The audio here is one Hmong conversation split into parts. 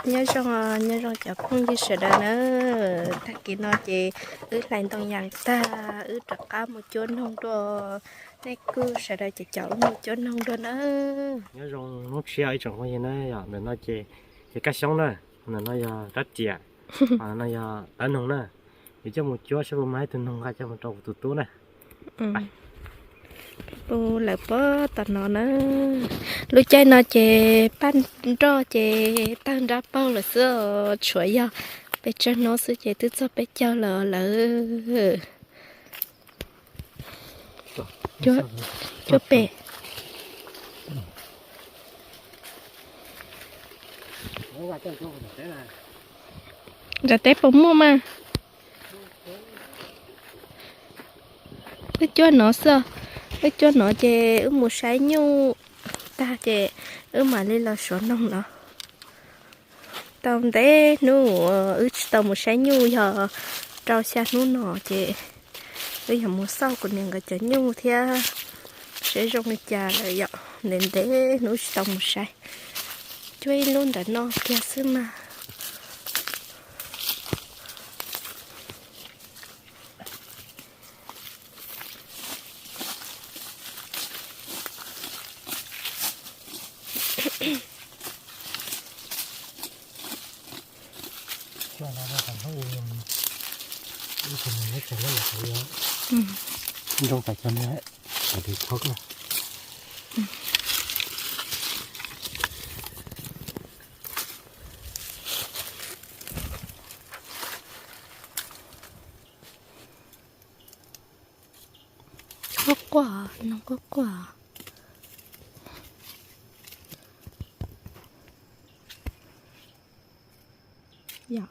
Nyob zoo, nyob zoo cov phooj ywg sawv daws na. Tag kis no ces wb hlais ntoo yas tag, wb rov qab mus cuab noog dua. Nej kuj sawv daws ces caum wb mus cuab noog dua na. Nyob zoo hnub tshiab ib tsoom phooj ywg na, yog ntawm no ces, ces kab xyoob na, ntawm no yog rab riam, no yog tawv noog na. Yuav coj mus cuab saib puas mag ib tug noog nqa coj mus rau kuv tus tub na. Lawv puag tom no na. Lub caij no ces paj nroj ces tawg nrab paug lawm xwb os, tshuav yog peb tsawg hnub xwb ces twb txog peb caug lawm lawm. Cuab pem. Nram teb puas muaj mas? Wb cuab no xwb, wb cuab no ces wb mus saib nyuj tag ces wb mam li los suav noog no. Tau ntev hnub wb tsis tau mus saib nyuj, yog rau xya hnub no ces wb yog mus xauj kuv niam nkawd cov nyuj thiab saib zoo li cas lawm yom, ntev ntev hnub tsis tau mus saib. Cuab ib lub ntawm no kiag xwb mas. Nroo tas cov no, sawv daws khuab na. Quaj quaj, noog quaj quaj. Yom.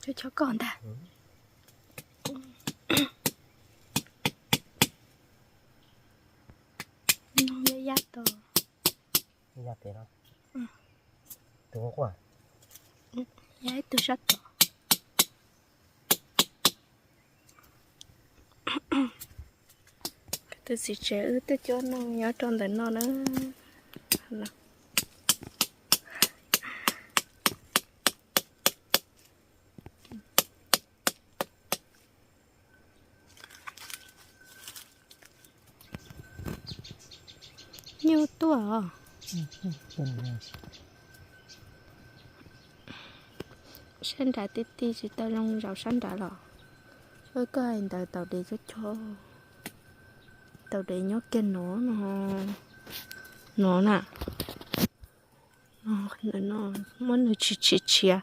Chob chob koj ntag. Noog yaj yaj tau. Yaj pem no. Tus quaj quaj. Yaj ib tug sab tod. Tus txiv tsev wb twb cuab noog nyob rau ntawm no na. Nyuj tuaj os. Sab nrad tib tib tsis tau zoo zaum sab nrad los. Koj hais ntawd tau dev cov cov. Tau dev nyob kiag no no. No na. No, muab nws tsis tsis tshiav.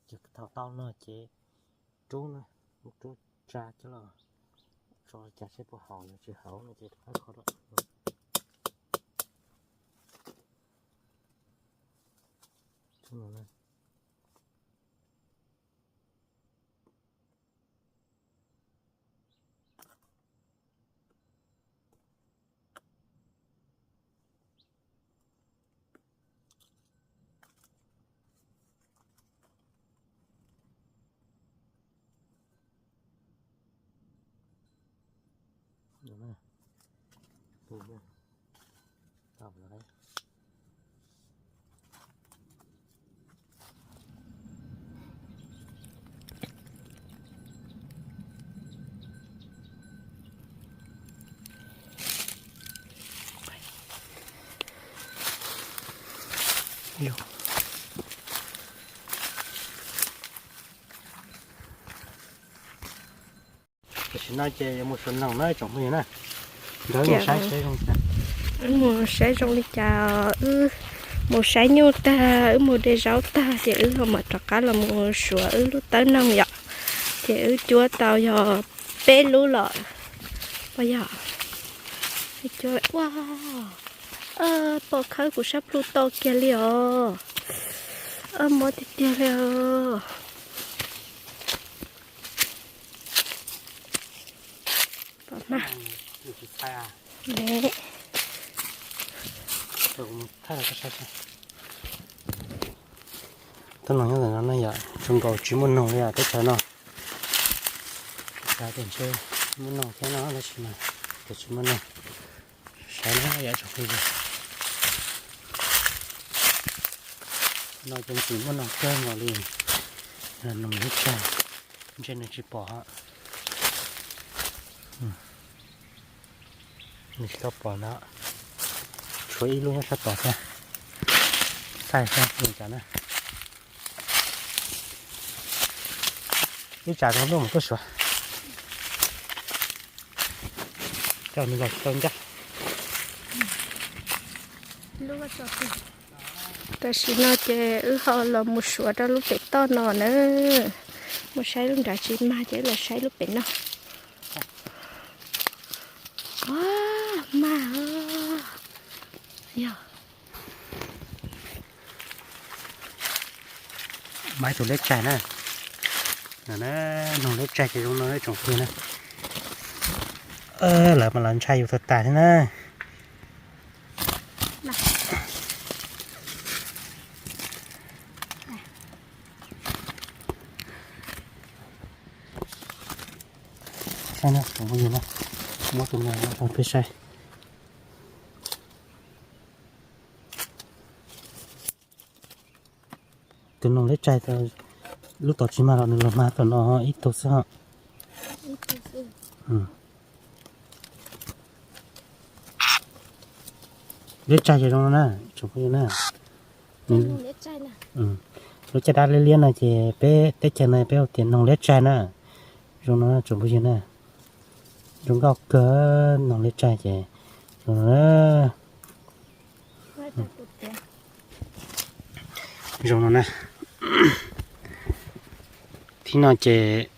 Ces thaum tau no ces rub na, rub tsa coj los tso cas seb puas haum, yog tsis haum no ces rov qab kho dua. Tam sim no ces yuav mus suav noog na tsoom phooj ywg na. Nkawd mus saib saib zoo cas. Mus saib zoo li cas, wb mus saib nyuj tag, wb mus de zaub tag ces wb ho mam rov qab los mus suav wb lub tawb noog yom. Ces wb cuab tau yog peb lub los. Ua yog, ua, pom khawb kuv sab plhu to kiag li os. Mob tiag tiag li os. Pom mas. Tawb noog nyob ntawm no na yom, zoo nkaus tsis muaj noog li yom teb chaws no. Xav tias ntshe muaj noog thiab no tab sis mas tias tsis muaj noog. Saib na yom tsoom phooj ywg, no ces tsis muaj noog kawg nkaus li, noog lub tsag, ntshe nws tsis pom. Nws tsis tau pom ntag, tshuav ib lub nyob sab tod thiab. Saib saib li cas na. Ib tsam rau ntuj mus tuaj suav. Coj nws los tsis tau ncaj. Tam sim no ces wb ho los mus suav rau lub pem toj no na. Mus saib lub nrad tsis mag ces wb los saib lub pem no. Mag, yog. Mas ib tug leb tsaig na. Noog leb tsaig ces zoo no tsoom phooj ywg na. Lawv mas lawv ntshai yus tag tas thiab na. Saib na tsoom phooj ywg na, muab tus no rau peb saib. Tus noog leb tsaig, lub tom tsis mag los nws los mag tom no ib tug xwb ho. Leb tsaig ces zoo no na, tsoom phooj ywg na. Lub caj dab liab liab no ces peb teb chaws no peb hu tias noog leb tsaig na. Zoo no tsoom phooj ywg na. Zoo nkauj kawg, noog leb tsaig ces zoo no na. Zoo no na. Thib no ces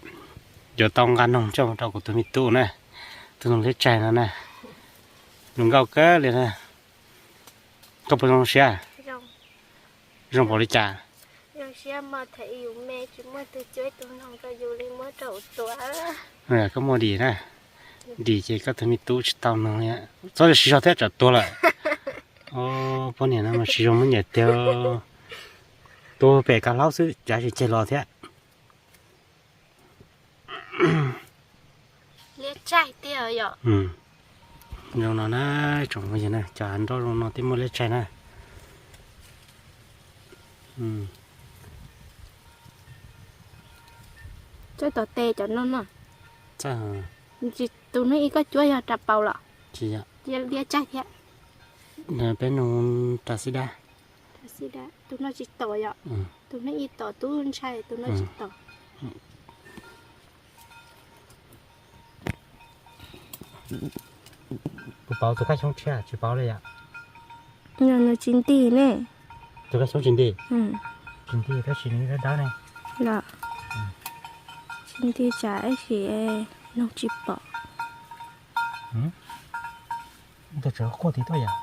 yuav tau nqa noog coj mus rau kuv tus me tub na. Tus noog leb tsaig no na. Zoo nkauj kawg li na. Koj puas zoo siab? Zoo npaum li cas? Koj muaj dim na. Dim ces koj tus me tub tsis tau noog li. Txhob siv zog thiab tsam tuag lawm. Poj niam no mas siv zog muab nyiam tiag. Tuag pem kav hlaub xwb cav tsis ceg los thiab. Zoo no na, tsoom phooj ywg na, cov hav nroj zoo no twb muaj leb tsaig na. Txawj tom tes cov no no. Tus hnub ib koj cuab yog rau paus los? Tsis yog. Liab tsaig thiab. Peb nug rau xib dab. Tus no tsis tom yom? Tus hnub ib tom tub ntshai, tus no tsis tom. Kuv pauv tus kab xyoob tshiab tsis pauv li yom? Nws tsis nti ne. Tus kab xyoob tsis nti? Tsis nti tab sis nws dawb dawb ne. Los tsis nti tsam ib sim noog tsis pom. Tus tsawv quaj tid tuaj yom?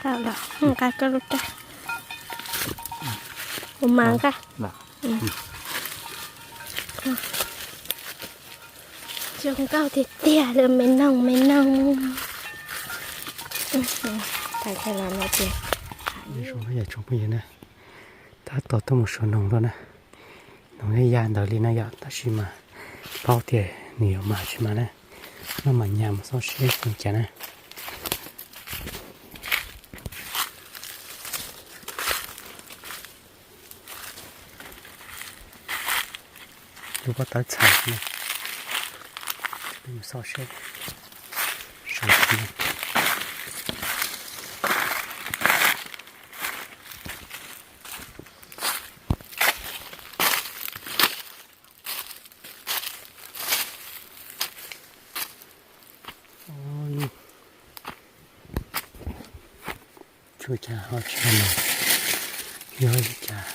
Tau los nqa koj lub raj. Ua mas nqa. Zoo nkauj tiag tiag li me noog me noog. Tab tom tuaj mus suav noog lawm na. Nws yeej ya ntawd li no yom, tab sis mas paub tias nws yuav mas tsis mas na. Noj mas nyas mus xauj seb zoo cas na. Lub pob tawb txhais no, peb mus xauj seb zoo li. Tsuas cas ho tsis yog li cas.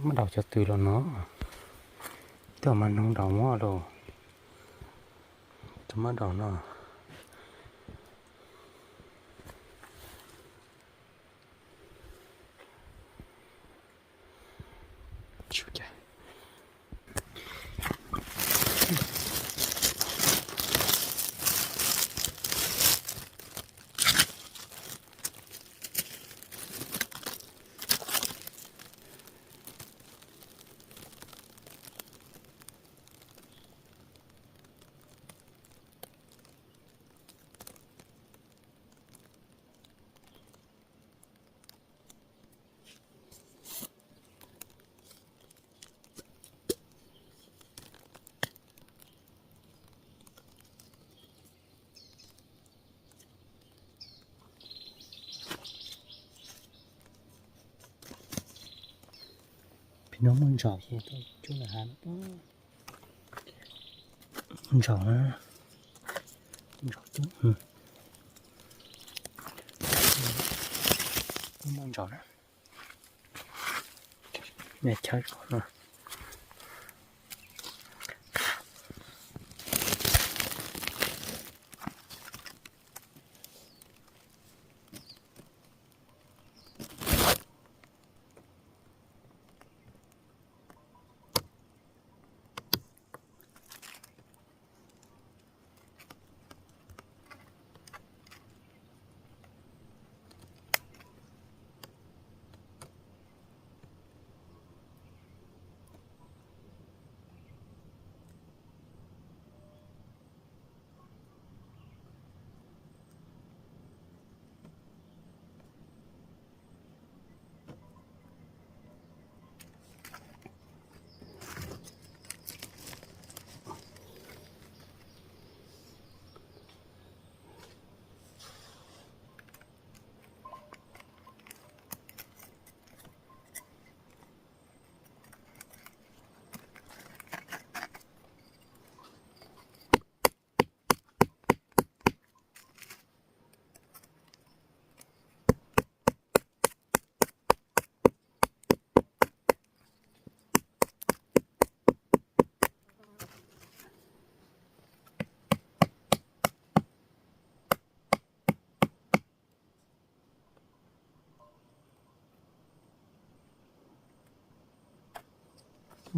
Mab daum cov twg los no, twb mas noog daum muab los, tus mab daum no. Pem no muaj ntsaum ces cub na has no. Muaj ntsaum na, ntsaum cub, muaj ntsaum na. Chaw no.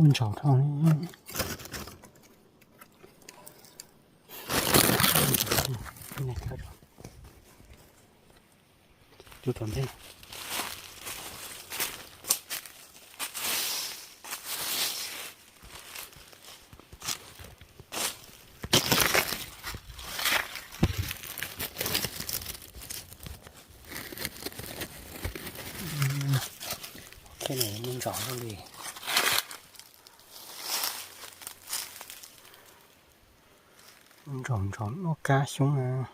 Muaj ntsaum dhau. Tus tom ntej. Muaj ntsaum li. Ntsaum ntsaum nuj kab xyoob na.